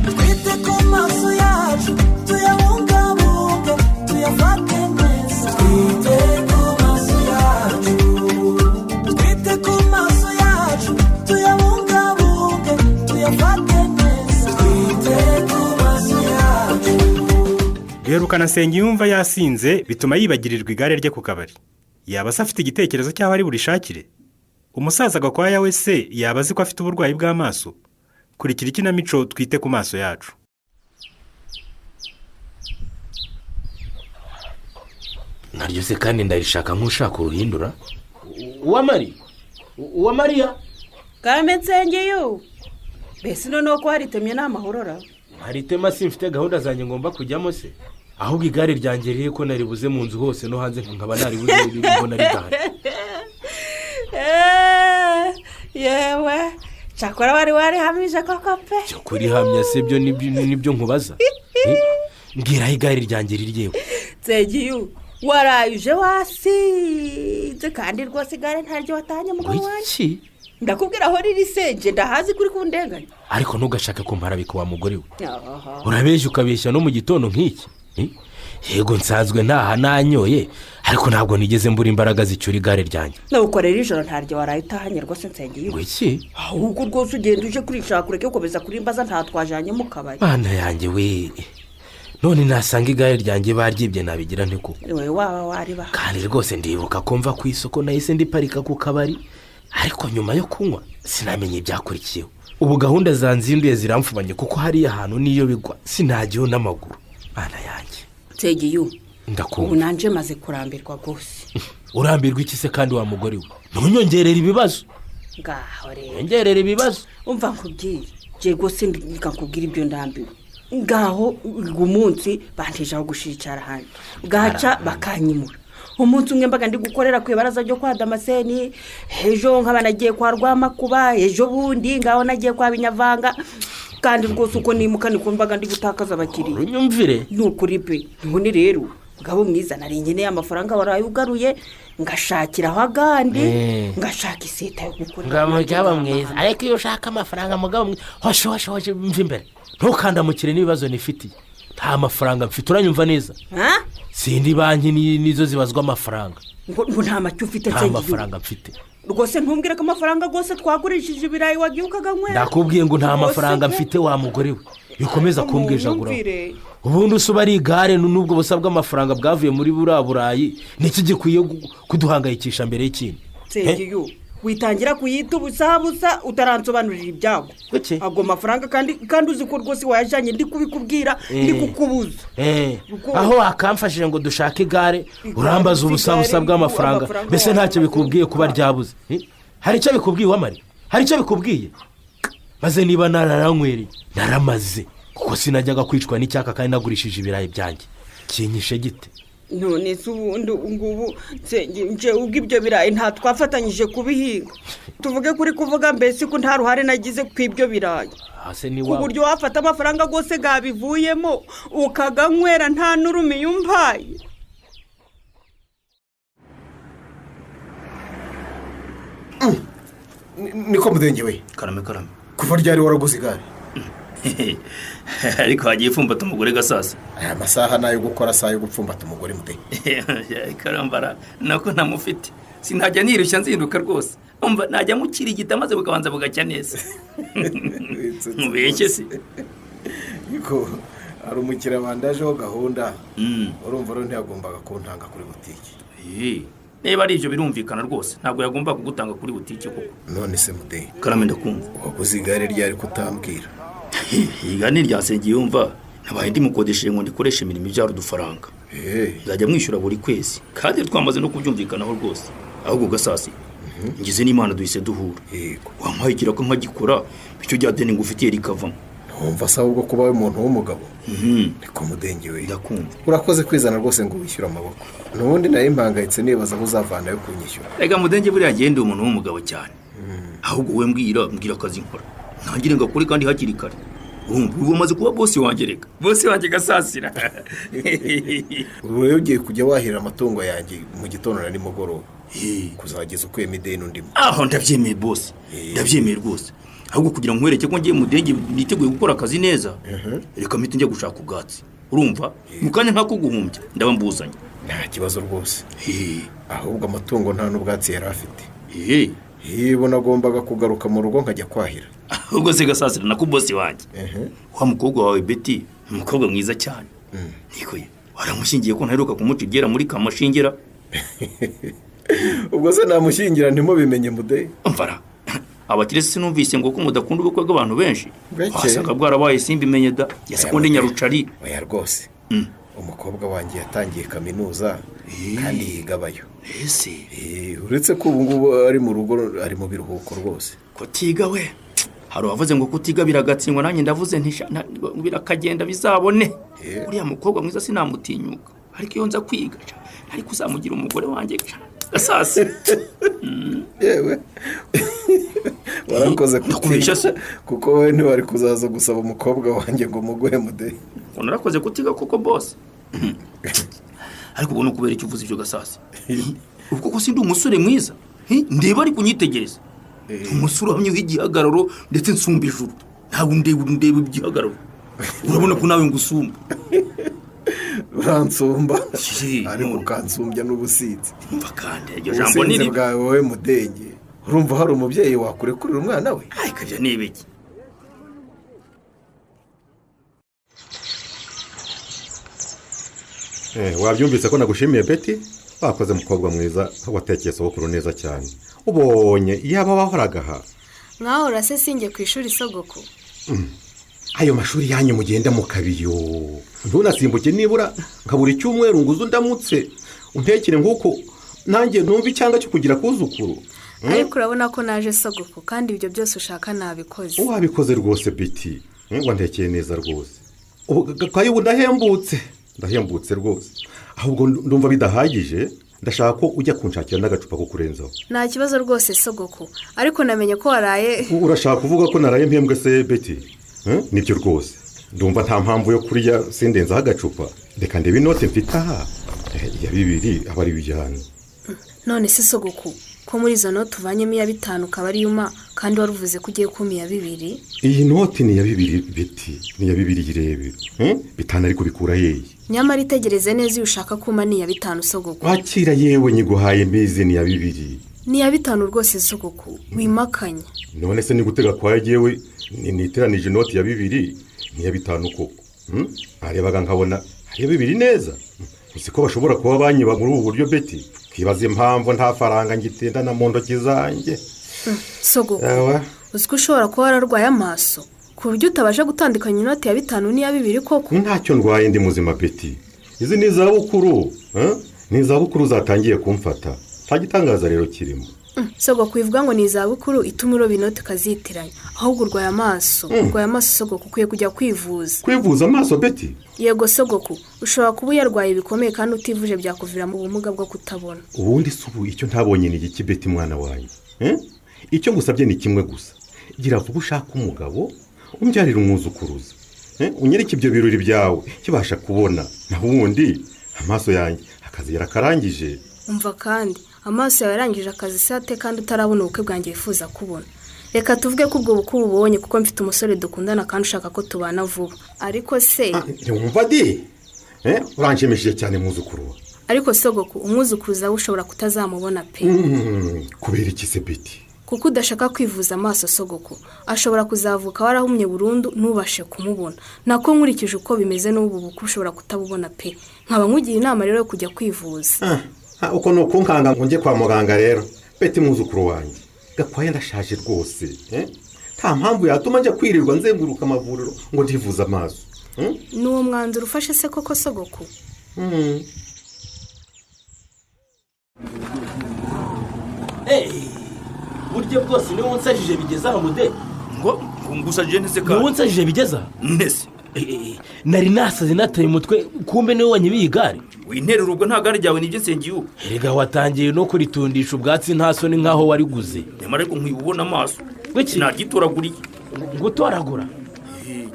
Twite ku maso yacu, tuyabungabunge, tuyafate neza. Twite ku maso yacu, twite ku maso yacu, tuyabungabunge, tuyafate neza. Twite ku maso yacu. Duherukana Nsengiyumva yasinze, bituma yibagirirwa igare rye ku kabari. Yaba se afite igitekerezo cy'aho ari burishakire? Umusaza Gakwaya we se yaba azi ko afite uburwayi bw'amaso? Kurikira ikinamico Twite ku Maso Yacu. Naryo se kandi ndarishaka nk'ushaka uruhindura. Uwamari, uwa Mariya. Karame Nsengeyo, mbese noneho ko haritemye ni amahorora? Nkaritema simfite gahunda zanjye ngomba kujyamo se? Ahubwo igare ryanjye riri ko naribuze mu nzu hose no hanze, nkaba naribuze, mbona ridahari. Yewe, cyakora wari warihamije koko pe. Cyo kurihamya se byo nibyo nkubaza? Mbwira aho igare ryanjye riri yewe. Nsengeyo, waraye uje wasinze, kandi rwose igare ntaryo watahanye, mugabo wanjye. Iki? Ndakubwira aho riri senje, ndahazi kuri kundenganya. Ariko ntugashake kumparabika wa mugore we. Aha. Urabeshya, ukabeshya no mu gitondo nk'iki? Yego, nsanzwe ntaha nanyoye, ariko ntabwo nigeze mbura imbaraga zicyura igare ryanjye. Nuko rero ijoro ntaryo waraye utahanye rwose, Nsengeyo. Ngo iki? Ahubwo rwose ugenda uje kurishaka, ureke gukomeza kurimbaza, nta twajyanye mu kabari. Mana yanjye we, none nasanga igare ryanjye baryibye nabigira nte koko? Wowe waba waribaha. Kandi rwose ndibuka ko mva ku isoko nahise ndiparika ku kabari, ariko nyuma yo kunywa sinamenye ibyakurikiyeho. Ubu gahunda zanzinduye ziramfubanye, kuko hariya hantu niyo bigwa sinajyayo n'amaguru. Mana yanjye! Nsengeyo, ubu Ndakumva. nanjye maze kurambirwa rwose. Urambirwa iki se kandi wa mugore we? Ntunyongerere ibibazo. Ngaho rero. Nyongerere ibibazo. Umva nkubwire, njye rwose nkakubwira ibyo ndambiwe. Ngaho uyu munsi banteje aho gushicara ahandi, bwaca bakanyimura. Umunsi umwe mbaga ndi gukorera ku ibaraza ryo kwa Damascene, ejo nkaba nagiye kwa Rwamakuba, ejo bundi ngaho nagiye kwa Binyavanga. Kandi rwose uko nimuka niko mbaga ndi gutakaza abakiriya. Unyumvire. Ni ukuri pe. None rero mugabo mwiza, nari nkeneye amafaranga waraye ugaruye, ngashakiraho agandi, ngashaka iseta yo gukorera. Ngo mugabo mwiza, ariko iyo ushaka amafaranga, mugabo mwiza, hoshe hoshe hoshe, mva imbere, ntukandamukire n'ibibazo nifitiye. Nta mafaranga mfite, uranyumva neza? Ha? Sindi banki nizo zibazwa amafaranga. Ngo nta make ufite? Nta Nsengiye. mafaranga mfite. Rwose ntumbwire ko amafaranga rwose twagurishije ibirayi wagiye ukaganywera. Ndakubwiye ngo nta Rwose mafaranga pe. mfite wa mugore we, bikomeza kumbwijagura. Munyumvire. Ubundi usuba ari igare n'ubwo busa bw'amafaranga bwavuye muri buriya Burayi, niki gikwiye kuduhangayikisha mbere y'ikindi? Nsengiyo, witangira kuyita ubusabusa utaransobanurira ibyago. Kuki? Ago mafaranga kandi uzi ko rwose wayajyanye, ndi kubikubwira, ndi kukubuza. Aho wakamfashije ngo dushake igare, Igare, urambaza ubusabusa igare, bw'amafaranga. amafaranga. Mbese ntacyo bikubwiye kuba ryabuze? Hari icyo bikubwiye wamari? Hari icyo bikubwiye? Maze niba nararanywereye naramaze, kuko sinajyaga kwicwa n'icyaka kandi nagurishije ibirayi byanjye, kinyishe gite? None se ubundi ubu ngubu nje ubwo ibyo birayi nta twafatanyije kubihinga, tuvuge kuri kuvuga mbese ko nta ruhare nagize ku ibyo birayi? Hasi ni ku wawe. buryo wafata amafaranga rwose gabivuyemo ukaganywera nta n'urumiye umpaye. Niko mudenge we. Karame, karame. Kuva ryari waraguze igare? Ariko hagiye ipfumbata umugore gasasa. Aya masaha ni ayo gukora, si ayo gupfumbata umugore, mude. Karambara nako ntamufite, sinajya nirushya nzinduka rwose. Umva, najya mukirigita maze bukabanza bugacya neza. Mubeshye se? Niko, hari umukiriya bandajeho gahunda. Urumva rero ntiyagombaga kuntanga kuri butiki. Niba ari ibyo birumvikana rwose, ntabwo yagomba kugutanga kuri butike koko. None se mude? Karame, ndakumva. Waguze igare ryari kutambwira? Igare ni irya Nsengiyumva, nabaye ndimukodesheje ngo ndikoreshe imirimo ibyara udufaranga. Nzajya mwishyura buri kwezi, kandi twamaze no kubyumvikanaho rwose. Ahubwo gasasi, ngize n'Imana duhise duhura. Yego. Wampaye ikiraka nkagikora, bityo rya deni ngufitiye rikavamo. Ntumva se ahubwo kuba umuntu w'umugabo? Niko mudenge we. Ndakumva. Urakoze kwizana rwose ngo wishyure amaboko. N'ubundi nari mpangayitse nibaza aho uzavana yo kunyishyura. Reka mudenge, buriya agenda umuntu w'umugabo cyane. Ahubwo wowe mbwira, mbwira akazi nkora ntangire ngakore kandi hakiri kare. Urumva ubu umaze kuba bosi wanjye, reka bosi wanjye gasasira. Ubu rero ugiye kujya wahira amatungo yanjye mu gitondo na nimugoroba. Kuzageza ukuyemo ideni undimo. Aho ndabyemeye bosi, ndabyemeye rwose. Ahubwo kugira ngo nkwereke ko ngiye mudenge niteguye gukora akazi neza, reka mpite njya gushaka ubwatsi. Urumva mu kanya nk'ako guhumbya ndaba mbuzanye. Nta kibazo rwose. Ahubwo amatungo nta n'ubwatsi yari afite. Yebo, nagombaga kugaruka mu rugo nkajya kwahira. Ahubwo se Gasasira, nako bosi wanjye, wa mukobwa wawe Beti ni umukobwa mwiza cyane. Niko ye, waramushyingiye ko ntaheruka kumuca iryera muri kamashingira? Ubwo se namushyingira ntimubimenye mude? Mvara abakire, sinumvise ngo ko mudakunda ubukwe bw'abantu benshi. Beke. Wasanga bwarabaye simbimenye da, yasekonde nyarucari. Oya rwose, umukobwa wanjye yatangiye kaminuza kandi yigabayo. Ese? Uretse ko ubu ngubu ari mu rugo, ari mu biruhuko rwose. Kutiga we, hari uwavuze ngo kutiga biragatsindwa, nanjye ndavuze nti sha, birakagenda bizabone. Uriya mukobwa mwiza sinamutinyuka, ariko iyo nza kwiga sha, ariko uzamugira umugore wanjye sha, Gasasi. Yewe, warakoze Ndakubeshya se? Kuko wowe ntiwari kuzaza gusaba umukobwa wanjye ngo muguhe mude. Ngo narakoze kutiga koko bose. Ariko ubwo ni ukubera icyo uvuze ibyo Gasasi? Ubwo ko sindi umusore mwiza? Ndeba ariko unyitegereza, umusore uhamye w'igihagararo, ndetse nsumba ijuru. Ntabwo ndeba, ndeba igihagararo, urabona ko nawe ngusumba. Uransumba. Shi, ariko none. Ukansumbya n'ubusinzi. Umva kandi, iryo jambo ni Ubusinzi ribi. bwawe wowe mudenge, urumva hari umubyeyi wakurekurira umwana we? Ariko ibyo ni ibiki? Wabyumvise ko nagushimiye Beti? Wakoze mukobwa mwiza, watekeye sogokuru neza cyane. Ubonye iyaba wahoraga aha. Mwahora se sinjye ku ishuri sogoko? Ayo mashuri yanyu mugenda mu kabiyo, ntunasimbuke nibura nka buri cyumweru ngo uze undamutse, untekere nk'uko nanjye numva icyanga cyo kugira kuzukuru. Ariko urabona ko naje sogoko, kandi ibyo byose ushaka nabikoze. Wabikoze rwose Beti. Wantekeye neza rwose. Ubu gakayi ubu ndahembutse, ndahembutse rwose. Ahubwo ndumva bidahagije, ndashaka ko ujya kunshakira n'agacupa ko kurenzaho. Nta kibazo rwose sogoko, ariko namenye ko waraye. Urashaka kuvuga ko naraye mpembwe se Beti? Nibyo rwose, ndumva nta mpamvu yo kurya sindenzaho agacupa. Reka ndebe inoti mfite aha. Iya 2 aba ari ibijyana. None se sogoko, ko muri izo noti uvanyemo iya 5 ukaba ariyo uma, kandi wari uvuze ko ugiye kumpa iya 2? Iyi noti ni iya 2 Beti, ni iya 2 yirebe. 5 ariko bikura hehe? Nyamara itegereze neza, iyo ushaka kuma ni iya 5 sogoko. Wakira yewe, nyiguhaye mbizi, ni iya 2. Ni iya 5 rwose sogoko, wimakanya. None se ni gutega kwa yewe niteranije inoti ya 2 n'iya 5 koko? Narebaga nkabona ari iya 2 neza. Uzi ko bashobora kuba banyiba muri ubu buryo Beti? Nkibaza impamvu nta faranga ngitendana mu ntoki zanjye. Sogoko, Ewa. uzi ko ushobora kuba wararwaye amaso ku buryo utabasha gutandukanya inoti ya 5 n'iya 2 koko? Ntacyo ndwaye, ndi muzima Beti. Izi ni izabukuru, Ni izabukuru zatangiye kumfata, nta gitangaza rero kirimo. Sogoko, wivuga ngo ni izabukuru ituma uroba inoti ukazitiranya, ahubwo urwaye amaso. Urwaye amaso sogoko, ukwiye kujya kwivuza. Kwivuza amaso Beti? Yego sogoko, ushobora kuba uyarwaye bikomeye kandi utivuje byakuviramo ubumuga bwo kutabona. Ubundi se ubu icyo ntabonye ni igiki Beti mwana wanjye? Icyo ngusabye ni kimwe gusa, gira vuba ushake umugabo umbyarire umwuzukuruza. Unyereke ibyo birori byawe kibasha kubona, naho ubundi amaso yanjye akazi yarakarangije. Umva kandi, amaso yawe yarangije akazi sate kandi utarabona ubukwe bwanjye wifuza kubona. Reka tuvuge ko ubwo bukwe ububonye kuko mfite umusore dukundana kandi ushaka ko tubana vuba. Ariko se Ntiwumva di? Uranshimishije cyane mwuzukuru wa. Ariko sogoko, umwuzukuruza we ushobora kutazamubona pe. Kubera iki se Beti? Kuko udashaka kwivuza amaso sogoko, ashobora kuzavuka warahumye burundu ntubashe kumubona. Nako nkurikije uko bimeze n'ubu bukwe ushobora kutabubona pe. Nkaba nkugira inama rero yo kujya kwivuza. Uko ni ukunkanga ngo njye kwa muganga rero. Beti mwuzukuru wanjye, Gakwaya ndashaje rwose. Nta mpamvu yatuma njya kwirirwa nzenguruka amavuriro ngo ndivuze amaso. Ni uwo mwanzuro ufashe se koko sogoko? Buryo bwose niwe unsajije bigeze aho mude. Ngo ngusajije ntese Niwe kandi? unsajije bigeze aha? Ntese. Nari nasaze nataye umutwe, kumbe niwe wanyibiye igare. Winterera ubwo nta gare ryawe nibyo Nsengiyumva. Erega watangiye no kuritundisha ubwatsi nta soni nkaho wariguze. Nyamara ariko nkwiye amaso. Wiki? Naryitoraguriye. Ngo utoragura?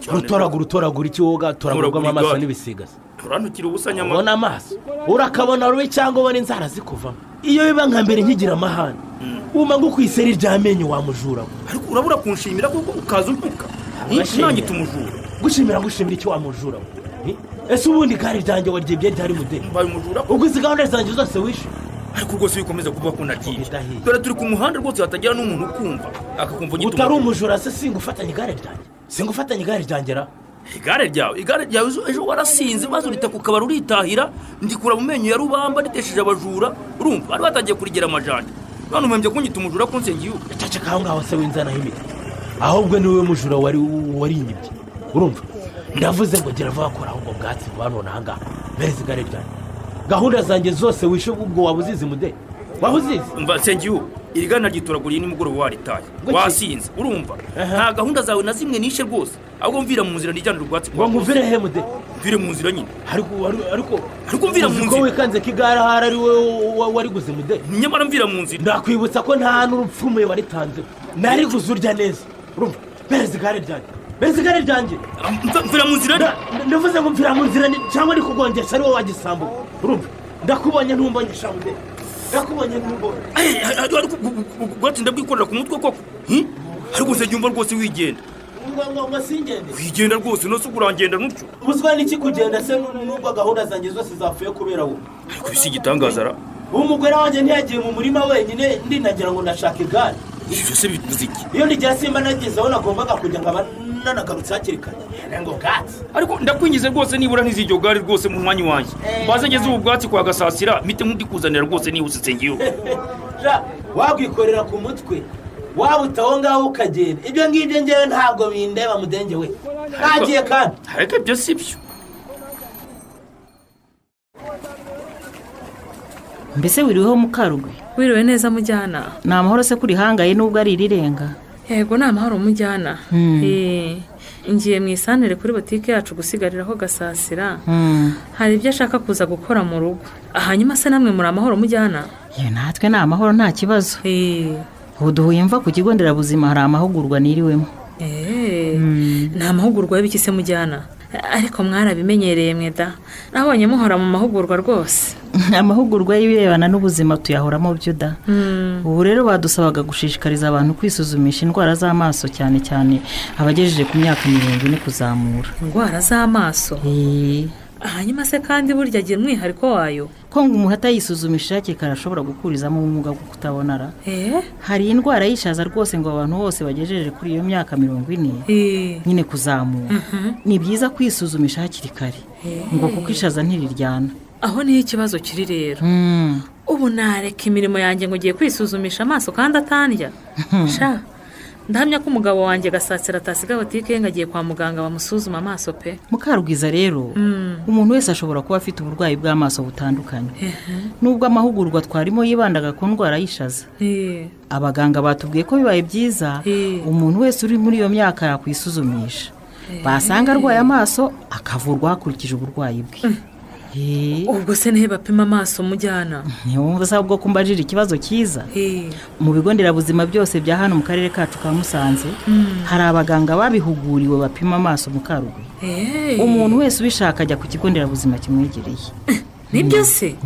Cyane. Utoragura, utoragura iki wowe? Ugatoragurwamo Ntoragura amaso igare. n'ibisiga se? Urantukira ubusa nyamara. Ubona amaso urakabona rubi cyangwa ubona inzara zikuvamo. Iyo biba nka mbere nkigira amahane, wuma ngo ku iseri ry'amenyo wamujura we. Ariko urabura kunshimira kuko ukaza untuka. Urashimira. Nangita umujura? Gushimira, gushimira icyo wamujura we? Ese ubundi igare ryanjye waryibye ryari mudeni? Mbaye umujura? Ubwo izi gahunda zanjye zose wishe. Ariko rwose iyo ukomeza kuvuga ko naryibye, Udahiye. dore turi ku muhanda rwose, hatagira n'umuntu ukumva akakumva unyita Utari umujura. umujura se singufatanya igare ryanjye? Singufatanya igare ryanjye ra? Igare ryawe, igare ryawe, ejo warasinze maze urita ku kabari uritahira, ndikura mu menyo ya rubamba nditesheje abajura. Urumva bari batangiye kurigera amajanja, none umembye kunyita umujura ko Nsengiyumva. Caceka aho ngaho se winzanaho imiti. Ahubwo ni wowe mujura wari warinyibye. Urumva, ndavuze ngo gira vuba, kora ahubwo bwatsi vuba none aha ngaha, mpereza igare ryanjye. Gahunda zanjye zose wishe, ubwo waba uzizi mude? Waba uzizi? Umva Nsengiyumva, iri gare naryitoraguriye nimugoroba waritaye Ngo ki? wasinze. Urumva, nta gahunda zawe na zimwe nishe rwose, ahubwo mvira mu nzira nijyanire ubwatsi. Ngo nkuvire he mude? Mvire mu nzira nyine. Ariko Ariko mvira mu uzi ko nzira. wikanze ko igare ahari ari wowe wariguze mude? Nyamara mvira mu nzira. Ndakwibutsa ko nta n'urupfumuye waritanzeho, nariguze urya neza. Urumva, mpereza igare ryanjye, mpereza igare ryanjye. Mvira mu nzira. Ndavuze ngo mvira mu nzira cyangwa ndikugongesha ari wowe wagisambuka. Urumva, ndakubonye ntumbonye shamude, ndakubonye ntumbonye. Ariko ubwatsi ndabwikorera ku mutwe koko? Ariko Nsengiyumva rwose wigenda. Ngo singende? Wigenda rwose, nose urangenda nutyo. Ubuzwa n'iki kugenda se nubwo gahunda zanjye zose zapfuye kubera wowe? Ariko si igitangaza ra? Umugore wanjye ntiyagiye mu murima wenyine, ndinagira ngo ndashaka igare. Ibyo se bivuze iki? Iyo ndigera simba nageze aho nagombaga kujya, nkaba nanagarutse hakiri kare ngo bwatsi. Ariko ndakwingize rwose, nibura ntiziryo gare rwose mu mwanya wanjye, mbaze ngeze ubu bwatsi kwa Gasasira mpite nk'udikuzanira rwose nihuse Nsengiyumva. Ja, wabwikorera ku mutwe, waba utaho ngaho ukagenda, ibyo ngibyo ngewe ntabwo bindeba mudenge we. Ntagiye kandi. Ariko ibyo si byo. Mbese wiriweho Mukarugwe? Wiriwe neza mujyana. Ni amahoro se kuri hangaye nubwo ari irirenga? Yego, ni amahoro mujyana. Ngiye mu isantere kuri butike yacu gusigariraho Gasasira. Hari ibyo ashaka kuza gukora mu rugo. Hanyuma se namwe muri amahoro mujyana? Yewe, natwe ni amahoro, nta kibazo. Ubu duhuye mva ku kigo nderabuzima, hari amahugurwa niriwemo. Ni amahugurwa y'ibiki se mujyana? Ariko mwarabimenyereye mwe da, nabonye muhora mu mahugurwa rwose. Amahugurwa y'ibirebana n'ubuzima tuyahoramo byo da. Ubu rero badusabaga gushishikariza abantu kwisuzumisha indwara z'amaso, cyane cyane abagejeje ku myaka 40 kuzamura. Indwara z'amaso? Hanyuma se kandi burya agira umwihariko wayo? Ko ngo umuntu atayisuzumisha hakiri kare ashobora gukurizamo ubumuga bwo kutabona ra. Hari indwara y'ishaza rwose, ngo abantu bose bagejeje kuri iyo myaka 40 nyine kuzamura, ni byiza kwisuzumisha hakiri kare, ngo kuko ishaza ntiriryana. Aho niho ikibazo kiri rero. Ubu nareka imirimo yanjye ngo ugiye kwisuzumisha amaso kandi atandya? Sha, ndahamya ko umugabo wanjye Gasasira atasiga butike ye ngo agiye kwa muganga bamusuzuma amaso pe. Mukarugwiza rero, umuntu wese ashobora kuba afite uburwayi bw'amaso butandukanye. Nubwo amahugurwa twarimo yibandaga ku ndwara y'ishaza, abaganga batubwiye ko bibaye byiza umuntu wese uri muri iyo myaka yakwisuzumisha, basanga arwaye amaso akavurwa hakurikije uburwayi bwe. Ubwo se nihe bapima amaso mujyana? Ntiwumva se ahubwo ko mbajije ikibazo cyiza? Mu bigo nderabuzima byose bya hano mu karere kacu ka Musanze hari abaganga babihuguriwe bapima amaso Mukarugwe. Umuntu wese ubishaka ajya ku kigo nderabuzima kimwegereye. Nibyo se?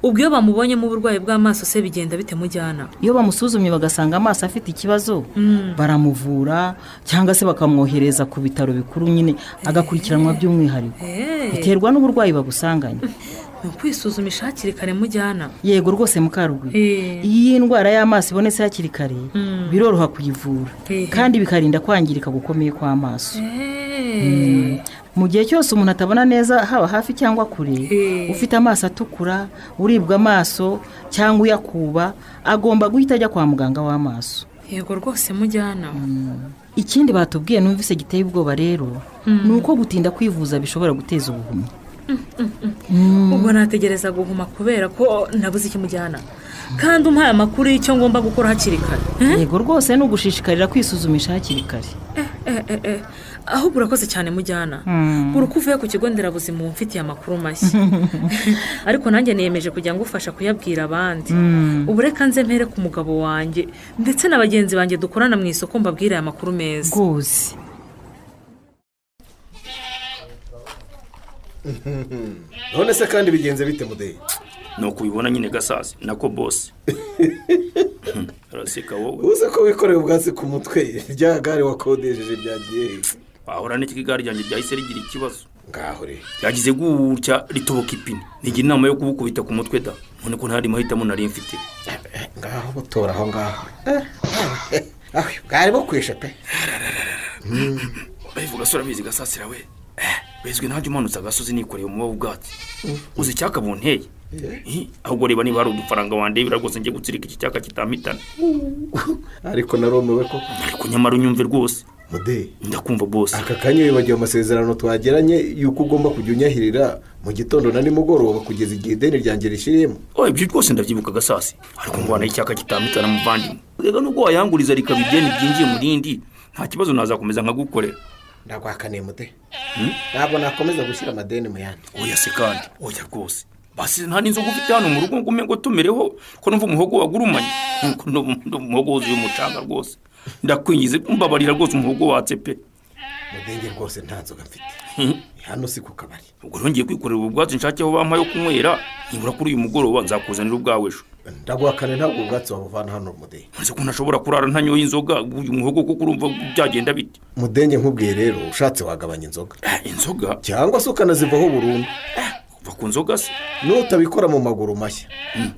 Ubwo iyo bamubonyemo uburwayi bw'amaso se bigenda bite mujyana? Iyo bamusuzumye bagasanga amaso afite ikibazo, baramuvura cyangwa se bakamwohereza ku bitaro bikuru nyine agakurikiranwa by'umwihariko. Biterwa n'uburwayi babusanganye. Ni ukwisuzumisha hakiri kare mujyana. Yego rwose Mukarugwi. Iyo indwara y'amaso ibonetse hakiri kare, biroroha kuyivura kandi bikarinda kwangirika gukomeye kw'amaso. Mu gihe cyose umuntu atabona neza, haba hafi cyangwa kure, ufite amaso atukura, uribwa amaso cyangwa uyakuba, agomba guhita ajya kwa muganga w'amaso. Yego rwose mujyana. Ikindi batubwiye numvise giteye ubwoba rero, ni uko gutinda kwivuza bishobora guteza ubuhumyi. Ubwo nategereza guhuma kubera ko nabuze ikimujyana, kandi umpaye amakuru y'icyo ngomba gukora hakiri kare. Yego rwose, ni ugushishikarira kwisuzumisha hakiri kare. Ahubwo urakoze cyane mujyana. Buri uko uvuye ku kigo nderabuzima uba umfitiye amakuru mashya, ariko nanjye niyemeje kujya ngufasha kuyabwira abandi. Ubu reka nze mpere ku mugabo wanjye ndetse na bagenzi banjye dukorana mu isoko, mbabwire aya makuru meza. Rwose. None se kandi bigenze bite, Mudeyi? Ni ukubibona nyine, Gasasi, nako bosi. Araseka wowe. Uze ko wikoreye ubwatsi ku mutwe, rya gare wakodesheje ryagiye he? Wahora n'iki, igare ryanjye ryahise rigira ikibazo. Ngaho rero. Ryagize gutya ritoboka ipine, nigira inama yo kubukubita ku mutwe da, none ko nta mahitamo nari mfite. Ngaho butora aho ngaho. Aho bwari bukwishe pe. Babivuga se urabizi, Gasasira we. Bizwi nanjye umanutse agasozi nikoreye umuba w'ubwatsi, uzi icyaka bunteye? Ahubwo reba niba hari udufaranga wandebera rwose, njye gutsirika iki cyaka kitampitana. Ariko narumiwe koko. Ariko nyamara unyumve rwose. Mudeyi. Ndakumva, bosi. Aka kanya wibagiwe amasezerano twagiranye y'uko ugomba kujya unyahirira mu gitondo na nimugoroba kugeza igihe ideni ryanjye rishiriyemo? Oh, ibyo rwose ndabyibuka, Gasasi, ariko ngwana icyaka kitampitana, muvandimwe. Reka nubwo wayanguriza rikaba ideni ryinjiye mu rindi, nta kibazo, nazakomeza nkagukorera. Ndaguhakaniye, Mudeyi, ntabwo nakomeza gushyira amadeni mu yandi. Oya se kandi, oya rwose. Basi nta n'inzoga ufite hano mu rugo ngo umpe ngo tumereho, ko numva umuhogo wagurumanye, ko numva umuhogo wuzuye umucanga rwose? Ndakwingize, mbabarira rwose, umuhogo watse pe. Mudenge, rwose nta nzoga mfite hano, si ku kabari. Ubwo rero ngiye kwikorera ubu bwatsi nshake aho bampa yo kunywera, nibura kuri uyu mugoroba, nzakuzanira ubwawe ejo. Ndaguhakane, ntabwo ubwatsi wabuvana hano, Mudeyi. Nzi ko ntashobora kurara ntanyoye inzoga, uyu muhogo kuko urumva byagenda bite? Mudenge, nkubwiye rero, ushatse wagabanya inzoga. Inzoga? Cyangwa se ukanazivaho burundu. Kuva ku nzoga se? Nutabikora mu maguru mashya,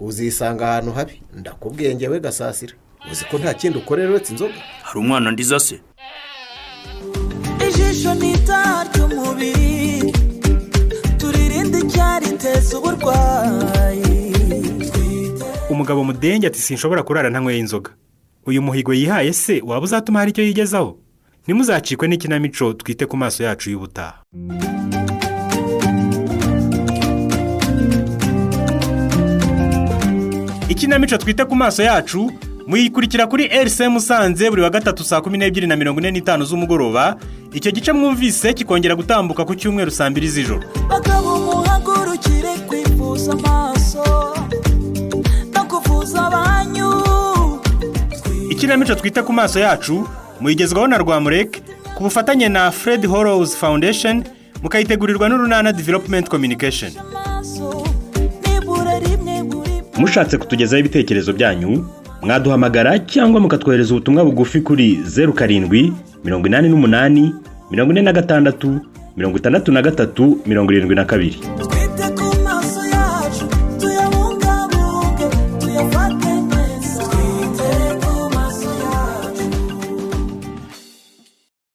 uzisanga ahantu habi. Ndakubwiye ngewe Gasasira. Uzi ko nta kindi ukorera uretse inzoga? Hari umwana ndiza se? Ijisho ni itara ry'umubiri, turirinde icyariteza uburwayi. Umugabo Mudenge ati: "Sinshobora kurara ntanyweye inzoga." Uyu muhigo yihaye se waba uzatuma hari icyo yigezaho? Ntimuzacikwe n'ikinamico Twite ku Maso Yacu y'ubutaha. Ikinamico Twite ku Maso Yacu muyikurikira kuri RC Musanze buri wa gatatu saa 12:45 z'umugoroba. Icyo gice mwumvise kikongera gutambuka ku cyumweru saa 2 z'ijoro. Bagabo, muhagurukire kwivuza amaso no kuvuza abanyu. Ikinamico Twite ku Maso Yacu muyigezwaho na Rwamurek ku bufatanye na Fred Hollows Foundation, mukayitegurirwa n'Urunana Development Communication. Amaso nibura rimwe buri Mushatse kutugezaho ibitekerezo byanyu, mwaduhamagara cyangwa mukatwohereza ubutumwa bugufi kuri 0788 46 63 72.